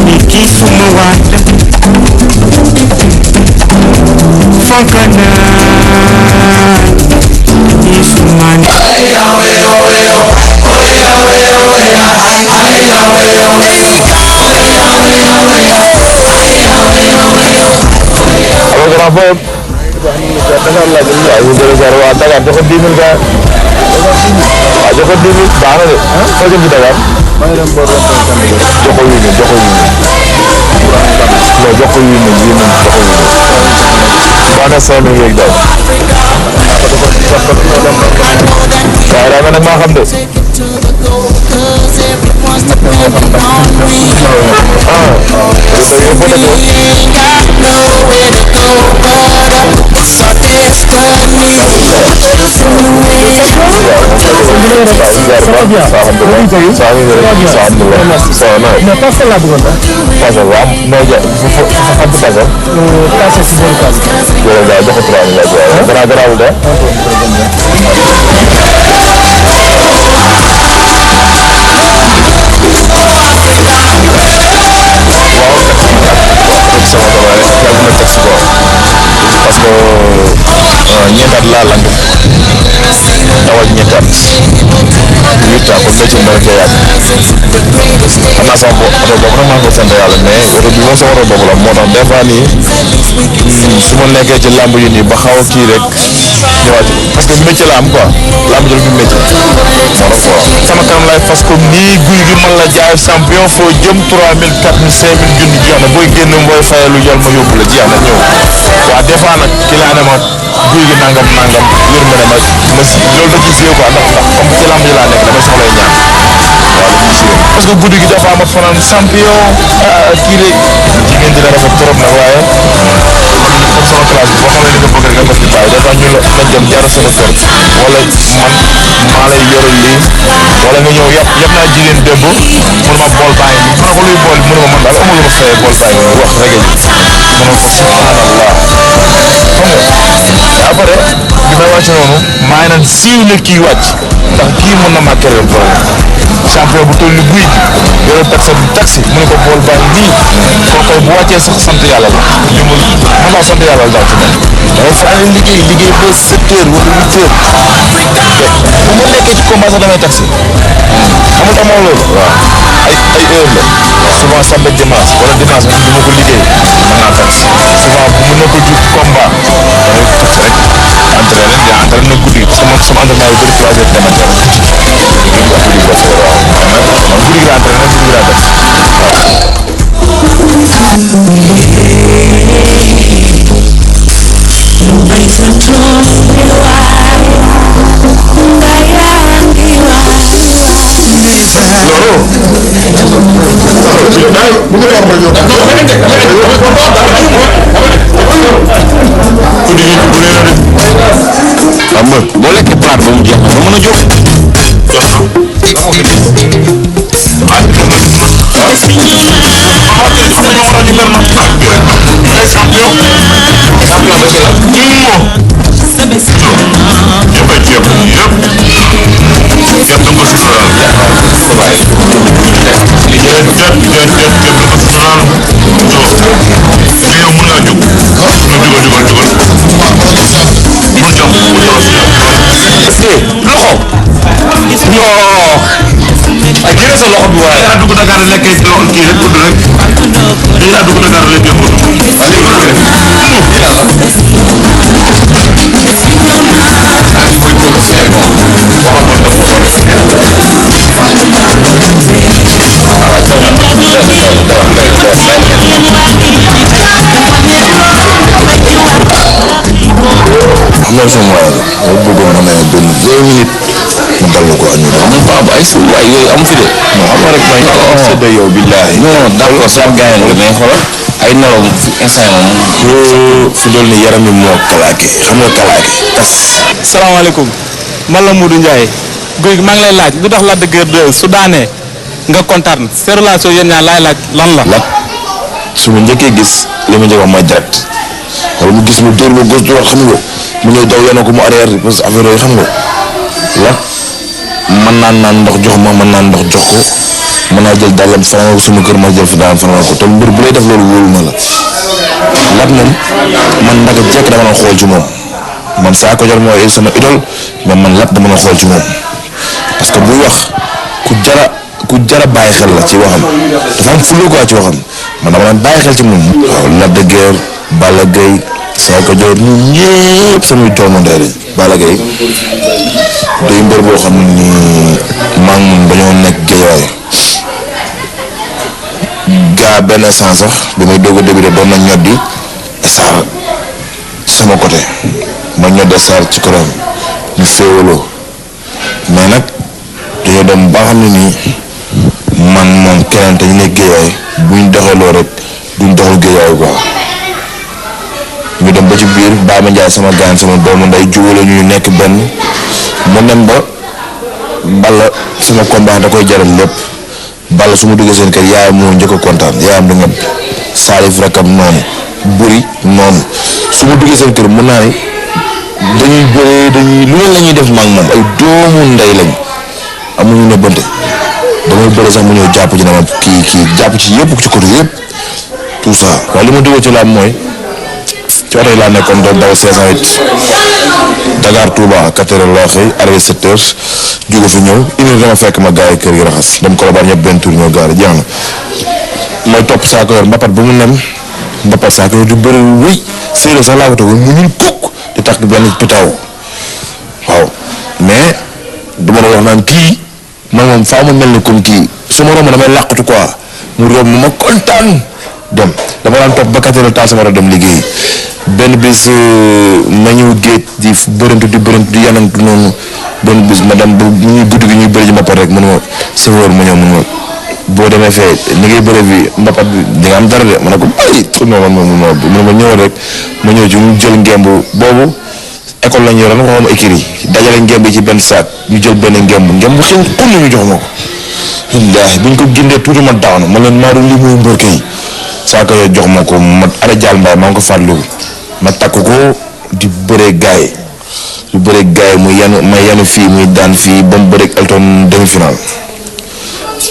ni kii suma waat fonk naa kii suma ni su ma nekkee ci lamb yi nii ba xaw a kii rek ñëwaat parce que métier la am quoi lamb ji du métier sama kanam lay fas comme nii guy gi man la jaay champion foo jëm 3000 4000 5000 junni jeex na booy génn booy fayal lu jël ma yóbbu la jeex na ñëw waaw des fois nag ki laa ne ma guy gi nangam yërmande ma si loolu da ciy séew quoi ndax comme ci lamb ji laa nekk damay soxlay ñaan waaw da ciy séew parce que guddi gi dafa amat fanaan champion kii rek jigéen dina rafet trop nag waaye comme sama classe bi boo xamee ni nga bëgg rek nga def ci bàyyi des fois ñu la nañ dem jaral sama kër wala man maa lay yoral lii wala nga ñëw yàpp naa jigéen démb mënuma bool bàyyi ni ma ne ko luy bool mënuma man daal amul lu ma fayee bool bàyyi wax rek ma ne ko subhanallah xam nga après bi may wàcc noonu maa ngi naan siiw na kii wàcc ndax kii mën na maa créer problème champion bu toll ni guy gi yore taxi mu ne ko bool baa ngi nii kooku bu wàccee sax sant yàlla la li mu mën naa sant yàlla la daal ci moom. mais saa yu liggéey ba 7 heures wala 8 heures bu ma nekkee ci combat sax damay taxi amul amoo loolu. waaw ay heure la souvent samedi dimanche wala dimanche bi ma ko liggéey mën naa taxi souvent bu mu nekkul ci combat damay taxi rek entraîné guddi parce que man sama entraînement yu bëri 3 heures de matin guddi gi laa entraîné guddi gi laa def xam nga boo lekkee plat ba mu jeex nga mën a jóg. dugg Dakar lekkee kii rek tudd rek lii laa dugg Dakar lekkee tudd loolu sama waay la bëggoon ma ne benn 2 minutes mu dal ko ñu doon amul paa ay sa waay yooyu amu fi de non xam nga rek may sedd yow billahi non d'accord sama gars yi mais xoolal ay nelaw instant moom fi dool ni yaram yi moo kalaake xam nga kalaake tas. salaamaaleykum man la Modou Ndiaye guy gi maa ngi lay laaj lu tax Lac de Guiers 2 su daanee nga kontaan sa relation yéen ñaar laay laaj lan la. Lac su ma njëkkee gis li ma njëkk wax mooy direct wala mu gis mu dóor ma gauche droite xam nga mu ñëw daw yéen a ko mu arrière parce que affaire yooyu xam nga Lac mën naan ndox jox ma mën naan ndox jox ko mën naa jël dàllam faral ko sama kër ma jël fi daan faral ko te mbir bu lay def loolu wóolu na la Lat moom man naka jekk dama doon xool ci moom man Sakho Dior mooy sama idole mais man Lat dama doon xool ci moom parce que buy wax ku jara bàyyi xel la ci waxam dafa am fulla quoi ci waxam man dama daan bàyyi xel ci moom. waaw Lac de Guiers Balla Gaye Sakho Dior ñun ñëpp samay doomu ndey lañ Balla Gaye day mbër boo xam ne nii maa ngi moom dañoo nekk géejawaay gaa benn sens sax bi may doog a débuté doon na ñoddi Sarr sama côté ma ñoddi Sarr ci korom ñu féewaloo mais nag dañoo dem ba xam ne nii man moom keneen te ñu nekk géejawaay buñ doxaloo rek duñ doxal géejawaay quoi ñu dem ba ci biir Baama Ndiaye sama gaan sama doomu nday jubale ñu nekk benn mu dem ba Balla sama combat da koy jaral lépp Balla su ma duggee seen kër yaayam moo njëkk a kontaan yaayam du ñëpp Salif rakam noonu buri noonu su ma duggee seen kër mën naa ne dañuy bëree dañuy lu leen la ñuy def maag moom ay doomu ndey lañ amuñu ne bënte damay bëre sax mu ñëw jàpp ci dama kii jàpp ci yëpp ci côté yëpp tout ça waaye li ma duggee ci laam mooy ci oto yi laa nekkoon doon daw 508 Dakar Touba 4 heures laa xëy arrivé 7 heures jóge fi ñëw une heure dama fekk ma gars yi kër gi raxas dem Colobane ñëpp benn tour ñëw gaare jeex na mooy topp Sakho Dior mbapat bu mu nem mbapat Sakho Dior du bëri wéy séeréer sax laa ko toog mu ñuul kukk di tax benn pitaaw waaw mais du ma la wax naan kii man moom faa ma mel ni comme kii su ma romb damay làqatu quoi mu romb ma kontaan dem dama daan topp ba 4 heures taal sama war a dem liggéey benn bis ma ñëw géej di bërëntu di yanantu noonu benn bis ma dem ba mu ñuy guddi gi ñuy bëri ji mbapat rek mu ne ma sëfoor ma ñëw mu ne ma boo demee fee ni ngay bëre bi mbapat bi di nga am dara de ma ne ko bari non mu ne ma ñëw rek ma ñëw ci mu jël ngemb boobu école lañ yoroon waxoon ma écrit dajale ngemb yi ci benn saak ñu jël benn ngemb xew xul ñu jox ma ko wallaahi buñ ko gindee tuuti ma daanu ma leen maa doon li muy mbër kay Sakho Dior jox ma ko ma ara jaal mbaay maa ngi ko fàttaliku ma takk ko di bëree gaay mu yanu fii muy daan fii ba mu bëreeg Elton demi final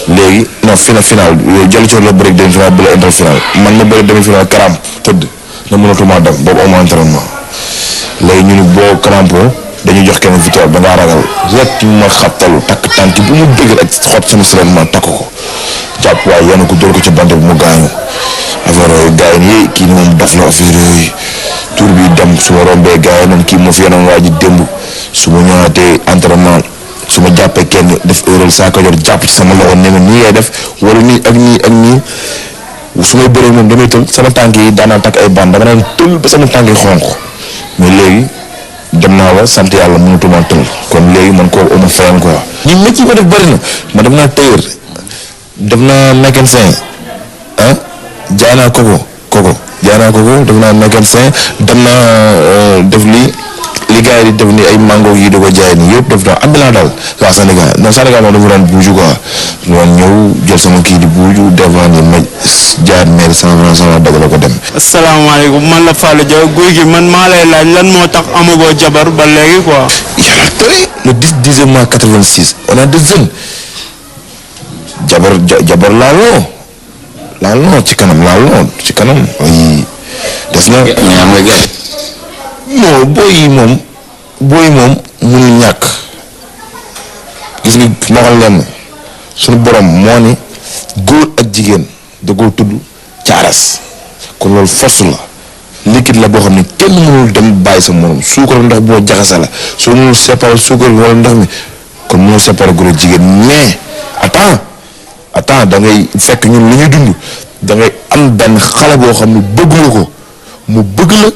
léegi non final jël ci la bëreeg demi final bu la Elton final man ma bëreeg demi final karam tëdd na mënatuma dem boobu amu entraînement léegi ñu ni boo crampo dañuy jox kenn victoire da ngaa ragal rek ma xabtalu takk tànk bu mu dëgër ak xot sama semaine ma takk ko jàpp waaye yanu ko dóor ko ci bant bi mu gaañu affaire yooyu gars yi kii ni moom daf la affaire yooyu tour bi dem su ma rombee gars yi noonu kii moo fi yenoon waa ji démb su ma ñëwaatee entraînement su ma jàppee kenn def erreur Sakho Dior jàpp ci sama loxo ne ma nii ngay def wala nii ak nii su may bëree moom damay tël sama tànk yi daanaan takk ay band dama naan tël ba sama tànk yi xonq mais léegi dem naa ba sant yàlla mënatuma tël kon léegi man koo uma fayam quoi ñi métier yi ma def bëri na ma def naa tailleur def naa mécanicien jaay naa koko def naa mécanicien dem naa def li gars yi di def ni ay mango yi di ko jaay nii yëpp def naa ambulant daal waa Sénégal non Sénégal moom dafa daan buuju quoi doon ñëw jël sama kii di buuju devant ni ma jaar maire 100 dagg la ko dem. asalaamaaleykum man la Fallou Diaw guy gi man maa lay laaj lan moo tax amagoo jabar ba léegi quoi. yàlla tere le 10 mois 86 on a des jeunes jabar laaloo ci kanam ay des na. non booy moom mënul ñàkk gis nga ma waxal leen suñu borom moo ni góor ak jigéen da koo tudd caaras kon loolu force la liquide la boo xam ne kenn mënul dem bàyyi sa morom suukar ndox boo jaxase la soo mënul séparer suukar wala ndox mi kon mënul séparer góor ak jigéen mais attends da ngay fekk ñun li ñuy dund da ngay am benn xale boo xam ne bëgg nga ko mu bëgg la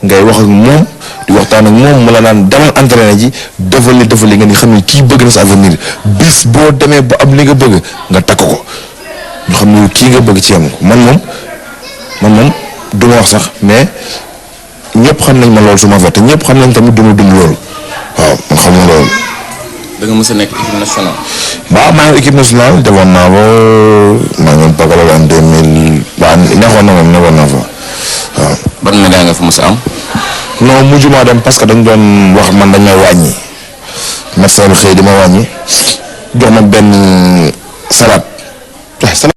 ngay wax ak moom di waxtaan ak moom mu la naan demal entraîné ji defal li nga ni xam ne kii bëgg na sa avenir bis boo demee ba am li nga bëgg nga takk ko ñu xam ne kii nga bëgg ci yam ko man moom du ma wax sax mais ñëpp xam nañ ma loolu su ma fa te ñëpp xam nañ tamit du ma dund loolu waaw man xam nga loolu. da nga mës a nekk équipe nationale. waaw maa ngi équipe nationale defoon naa ko maa ngi Pagala en 2000 waaw nekkoon naa fa waaw. ban médaille nga fa mës a am. non mujjuma dem parce que dañ doon wax man dañ may wàññi médecin bi xëy di ma wàññi jox ma benn salade